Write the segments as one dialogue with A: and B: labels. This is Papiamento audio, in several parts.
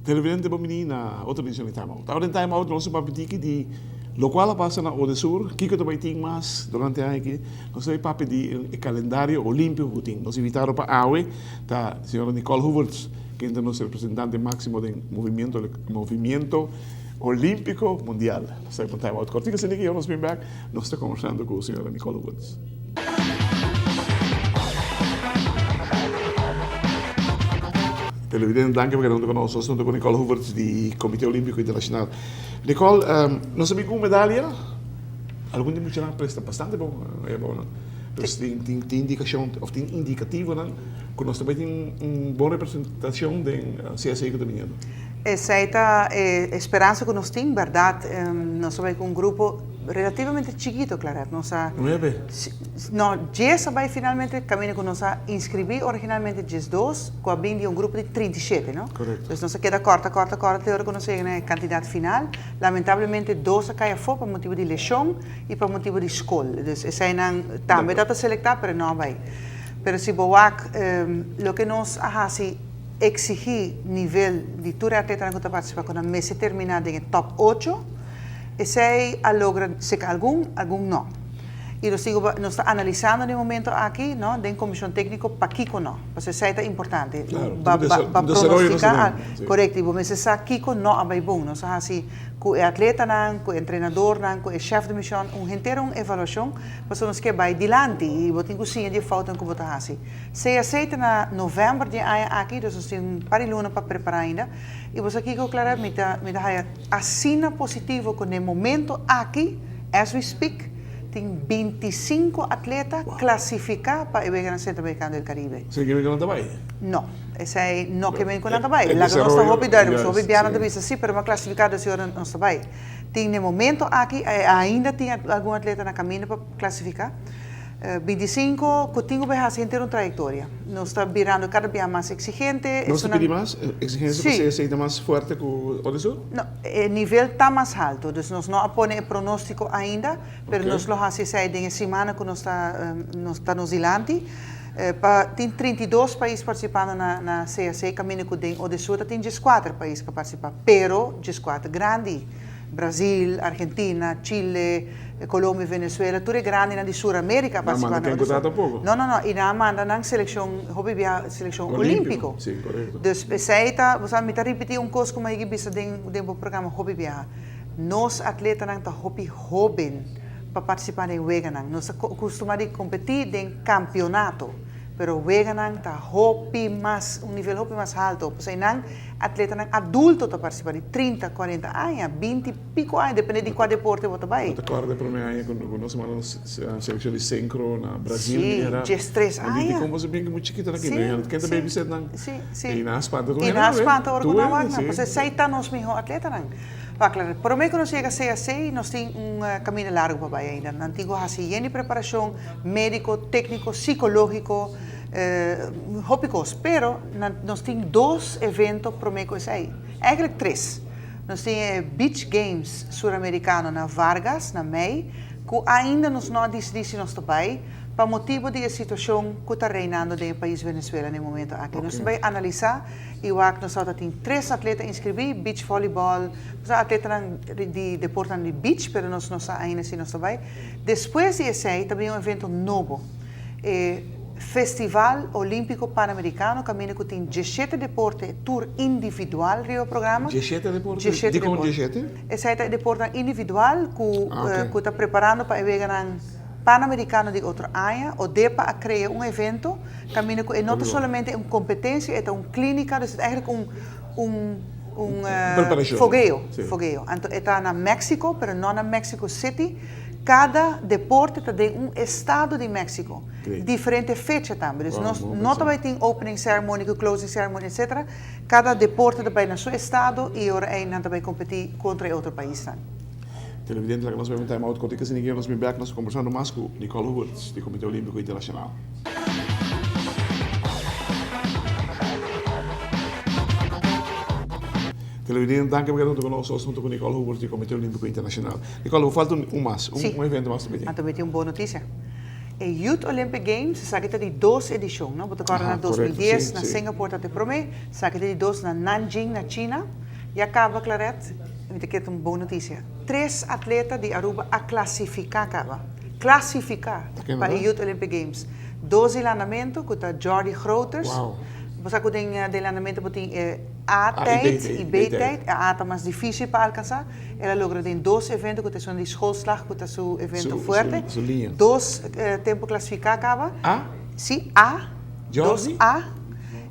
A: Televidente bon bini na otro edicion di Time Out. Awor den Time Out nos ta papia tiki di locual a pasa na Odesur, kico ta bay tin mas durante e aña aki. Nos ta bay papia di e calendario olimpico cu tin. Nos invitado pa awe ta señora Nicole Hoevertsz, ken ta nos representante maximo den movimiento movimiento olimpico mundial. Nos ta bay pa un Time Out cortico, asina ki nos bin bek nos ta conversando cu señora Nicole Hoevertsz. Televidente, danki pa keda huntu ku nos. Nos ta huntu ku Nicole Hoevertsz di Komité Olímpiko Internashonal. Nicole, nos a bin ku un medalia. Algun di muchanan presta bastante bon e abonan. Dus tin tin tin indikashon òf tin indikativonan ku nos ta bai tin un bon representashon den CSA ku ta biniendo.
B: Esei ta e speransa ku nos tin, bèrdat. Nos ta bai ku un grupo Relativamente chikito, Claret. Nos a.
A: Nuebe?
B: No, djes a bai finalmente, kaminda ku nos a inskribí originalmente 12, ku a bin di un grupo di 37, no?
A: Korekto.
B: Dus nos a keda kòrta, kòrta, kòrta te ora ku nos a yega na e kantidat final. Lamentablemente dos a kai afó pa motibu di leshon i pa motibu di skol. Dus eseinan tambe tabata selektá, pero no a bai. Pero si bo wak loke nos a hasi eksigí nivel di tur e atletanan ku ta partisipá ku nan mester terminá den e tòp ocho, Esei a logra seka algun, algun no. I nos tin ku nos ta analisando den e momento aki, no, den komishon tékniko pakiko no. Pasobra esei ta importante.
A: Claro,
B: Ba
A: tur
B: ba ba
A: desaroyo nos ta
B: pronostiká al,
A: den, si.
B: korekto, i bo mester sa kiko no a bai bon. Nos a hasi ku e atletanan, ku e entrenadornan, ku e chef de mission, un henter un evaluashon, pasobra nos ke bai dilanti i bo tin ku siña di e foutnan ku bo ta hasi. CAC ta na novèmber di e aña aki, dus nos tin un par di luna pa prepará ainda. I bo sa kiko, Clara, mi ta mi ta haya. Asina positivo cu n'e momento aki, as we speak, tin 25 atleta clasifica pa e Weganan Centroamericano del Caribe.
A: Esei ke men cu nan ta bai?
B: No, esei no ke men cu nan ta bai. Laga nos ta hopi duidelijk, pasobra hopi bianan ta bisa si, pero mi a clasifica dus e ora nos ta bai. Tin n'e momento aki, ainda tin algun atleta na caminda pa clasifica. 25 cu tin cu bay haci henter un trayectoria. Nos ta birando cada bia mas exigente.
A: Nos ta pidi mas exigencia pa CSA ta mas fuerte cu Odesur?
B: No, e nivel ta mas halto. Dus nos no a pone e pronostico ainda, pero nos lo haci esey den e simana cu nos ta nos ta nos dilanti. Pa tin 32 pais participando na na CSA caminda cu den Odesur ta tin 14 pais cu a participa, pero 14 grandi. Brasil, Argentina, Chile, Colombia, Venezuela, tur e grandinan di Sur America a
A: Nan
B: participa
A: manda
B: na
A: ken ku ta tampoco.
B: No, no, no, y nan a manda nan seleccion, hopi bia seleccion olimpico.
A: Sí, corecto.
B: Dus p'esey ta, bo sa, mi ta ripiti un cos cu mi a yega bisa den den bo programa hopi biaha. Nos atletanan ta hopi hoben pa participa den weganan. Nos ta custuma di competi den campeonato, pero weganan ta hopi mas, un nivel hopi mas halto. P'esey nan Atletanan adulto ta partisipá di 30, 40 aña, 20 i piko aña, depende di kua deporte bo ta bai.
A: Bo ta kòrda e promé aña ku nos a manda nos selekshon di sinkro na Brazil?
B: Sí, diestres aña.
A: Nan di kon boso bin ku mucha chikito aki?
B: Sí,
A: Ken ta babysit nan?
B: Sí, sí.
A: I nan a spanta tur
B: I
A: hende
B: nan a
A: tambe.
B: spanta ora ku
A: Tur
B: nan wak
A: hende,
B: nan.
A: sí.
B: Pasobra esei ta nos mihó atletanan. Wak la, promé ku nos yega CAC nos tin un kaminda largu pa bai ainda. Nan tin ku hasi yen di preparashon médiko, tékniko, sikológiko, Hopi kos, pero nos tin dos evento promé ku esei, eigenlijk tres. Nos tin e Beach Games Suramerikano na Vargas na mei, ku ainda nos no a disidí si nos ta bai pa motibu di e situashon ku ta reinando den e pais Venezuela na e momento aki. Nos ta bai analisá i wak nos tabata tin tres atleta inskribí, beach volleyball, atletanan di deportenan di beach, pero nos no sa ainda si nos ta bai. Despues di esei ta bin un evento nobo. E Festival Olímpiko Panamerikano kaminda ku tin djeshete deporte tur individual riba programa.
A: Djeshete deporte?
B: Djeshete
A: Dikon
B: deporte.
A: djeshete?
B: Esei ta e deportenan individual ku
A: Ah, ok.
B: ku ta preparando pa e weganan Panamerikano di otro aña. ODEPA a krea un evento kaminda ku e no ta solamente un kompetensia, e ta un klínika, dus e ta eigenlijk un un un
A: Preparashon.
B: fogeo,
A: Sí.
B: fogeo. Anto e ta na Mexico, pero no na Mexico City. Kada deporte ta den un estado di Mexico, diferente fecha tambe. Dus nos no ta bai tin opening ceremony ku closing ceremony etcetera. Kada deporte ta bai na su estado i ora ei nan ta bai kompetí kontra e otro paisnan.
A: Televidente laga nos bai un time out kortiko asina ke nos bin bek nos kombersando mas ku Nicole Hoevertsz di Komite Olimpico Internacional. Televidente, danki pa keda huntu ku nos, nos huntu ku Nicole Hoevertsz di Komité Olímpiko Internashonal. Nicole, bo falta un mas, un evento mas ta bini.
B: Anto mi tin un bon notisia. E Youth Olympic Games, esaki ta di dos edishon, no? Bo ta kòrda na 2010 na Singapore ta e promé, esaki ta di dos na Nanjing na China. Ya kaba, Claret, mi ta kere ta un bon notisia. Tres atleta di Aruba a klasifiká kaba, klasifiká pa e Youth Olympic Games. Dos di landamentu, ku ta Jordy Groters. Bo sa ku den den landamentu bo tin e A tijd i B tijd. E A ta mas difísil pa alkansá. El a logra den dos evento ku ta esun di schoolslag ku ta su evento fuerte. Dos tempu klasifiká kaba.
A: A?
B: Sí, A. Dos A.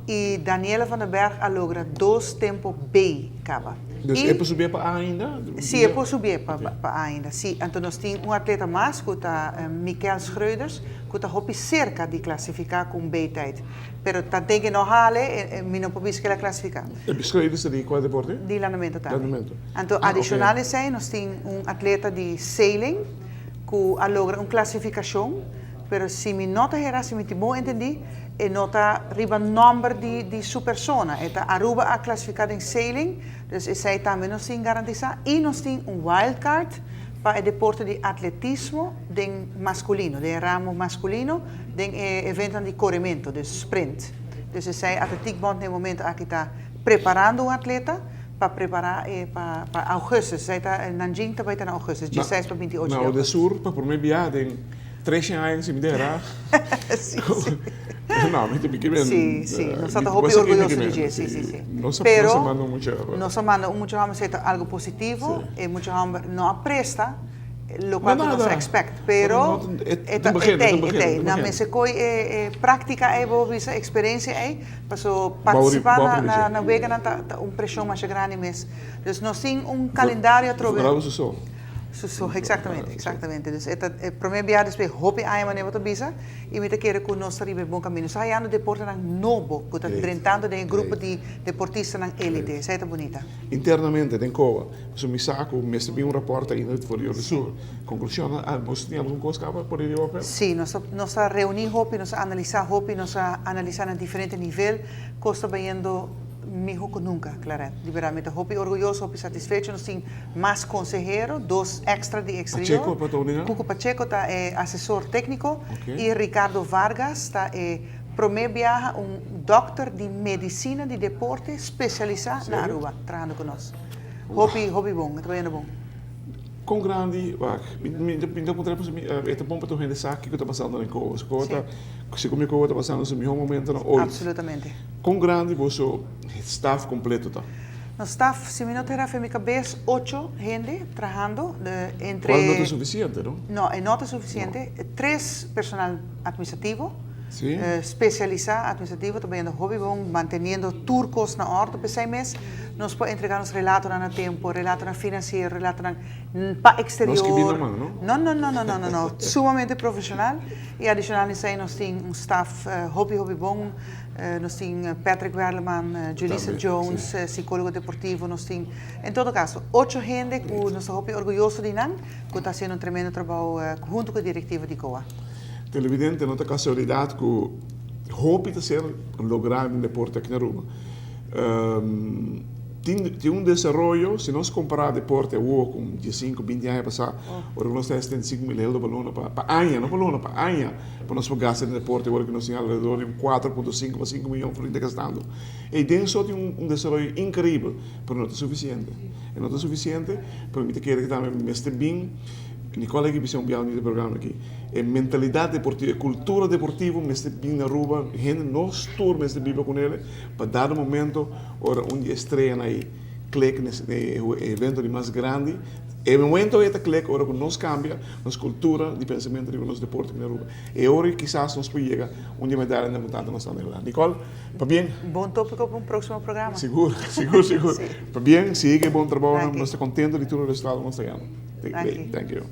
B: I Daniela van der Berg a logra dos tempu B kaba.
A: Dus e por subié pa A ainda?
B: Sí, e por subié pa A ainda, sí. Anto nos tin un atleta mas ku ta Mikel Schreuders ku ta hopi serka di klasifiká ku un B tijd. Pero tanten ke no hale, mi no por bisa ke el a klasifiká.
A: E Schreuders ta di kua deporte?
B: Di landamento tambe. Landamento. Anto adishonal esei nos tin un atleta di sailing ku a logra un klasifikashon, pero si mi no ta hera, si mi tin bon entendí, e no ta riba nòmber di su persona. E ta Aruba a klasifiká den sailing, dus esei tambe nos tin garantisá. I nos tin un wild card pa e deporte di atletismo den maskulino, den e ramo maskulino, den e eventonan di korementu, dus sprint. Dus esei Atletiekbond na e momento aki ta preparando un atleta pa prepará e pa pa augustus. Esei ta Nanjing ta bai ta na augustus, dieseis pa 28 di
A: Na
B: augustus.
A: Odesur pa promé biaha den 300 aña si mi ta erá.
B: Sí, sí.
A: No, mi ta biki ben.
B: Sí, sí. Nos ta hopi orguyoso di dje, sí, sí, sí.
A: Nos a
B: Pero
A: manda un mucha.
B: nos a manda un mucha hòmber, esei ta algu positivo. E mucha hòmber no a presta lokual ku nos a expect, pero e ta e tei, e tei. Nan mester koi e e práktika ei, bo bisa, eksperensia ei, paso partisipá na na na weganan ta ta un preshon masha grandi mes. Dus nos tin un kalendario atrobe.
A: Bravo su so.
B: Su so, eksaktamente, eksaktamente. Dus e ta e promé biaha despues hopi aña manera bo ta bisa i mi ta kere ku nos ta riba e bon kaminda. Nos ta hayando deportenan nobo ku ta drentando den e grupo di deportistanan élite. Esei ta bunita.
A: Internamente den COA, pasobra mi sa ku mester bin un rapòrt ainda for di Odesur. Konklushonnan, a boso tin algun kos kaba por riba papel?
B: Sí, nos ta nos ta reuní hopi, nos ta analisá hopi, nos a analisá na diferente nivel. Kos ta bayendo mihó ku nunka, Claret. Di bèrdat mi ta hopi orguyoso, hopi satisfecho. Nos tin mas konsehero, dos èkstra di eksterior.
A: Pacheco pa ta uni nan?
B: Cuco Pacheco ta e asesor tékniko i Ricardo Vargas ta e promé biaha un dòkter di medisina di deporte spesialisá na Aruba trahando ku nos. Hopi, hopi bon, e ta bayendo bon.
A: Kon grandi, wak, mi ta puntra pasobra mi e ta bon pa tur hende sa kiko ta pasando den Kowa. Kowa ta, segun mi Kowa ta pasando su mihó momentonan oit.
B: Absolutamente.
A: Kon grandi boso staf kompleto ta?
B: Nos staf, si mi no ta hera fe mi kabes, ocho hende trahando, entre.
A: Kual no ta sufisiente, no?
B: No, e no ta sufisiente. Tres personal administrativo. Spesialisá administrativo ta bayendo hopi bon, manteniendo tur kos na òrdu. P'esei mes nos por entregá nos relatonan na tempu, relatonan finansiero, relatonan pa eksterior.
A: No skibí na man, no?
B: No, no, no, no, no, no, no. Sumamente profeshonal. I adishonal esei nos tin un staf hopi, hopi bon. Nos tin Patrick Werleman, Julissa Jones, sikólogo deportivo. Nos tin, en todo kaso, ocho hende ku nos ta hopi orguyoso di nan, ku ta hasiendo un tremendo trabou huntu ku e direktiva di COA.
A: Televidente, no ta casualidad cu hopi ta ser logra den deporte aki na Aruba. Tin tin un desaroyo, si nos compara deporte awo cu diesinco, binti aña pasa, ora cu nos ta hasta 5 mil euro pa luna, pa aña, no pa luna, pa aña, pa nos por gasta den deporte, ora cu nos tin alrededor di un 4.5 pa 5 miyon florin ta gastando. Ey den so tin un desaroyo increibel, pero no ta suficiente. E no ta suficiente, pero mi ta kere cu tambe mester bin. Nicole aki bisa un biaha di programa aki. E mentalidad deportivo, e cultura deportivo mester bin na Aruba. Hende nos tur mester biba con ele pa dado momento ora un di e estreanan ei click na e evento di mas grandi. E momento ei ta click ora cu nos cambia nos cultura di pensamento riba nos deporte aki na Aruba. E ora ei kisas nos por yega un di e medayanan cu tanto nos ta anhela. Nicole, pabien.
B: Bon topico pa un proximo programa.
A: Sigur, sigur, sigur. Pabien, sigui e bon trabounan. Nos ta contento di tur e resultado cu nos ta gana.
B: Danki.
A: Thank you.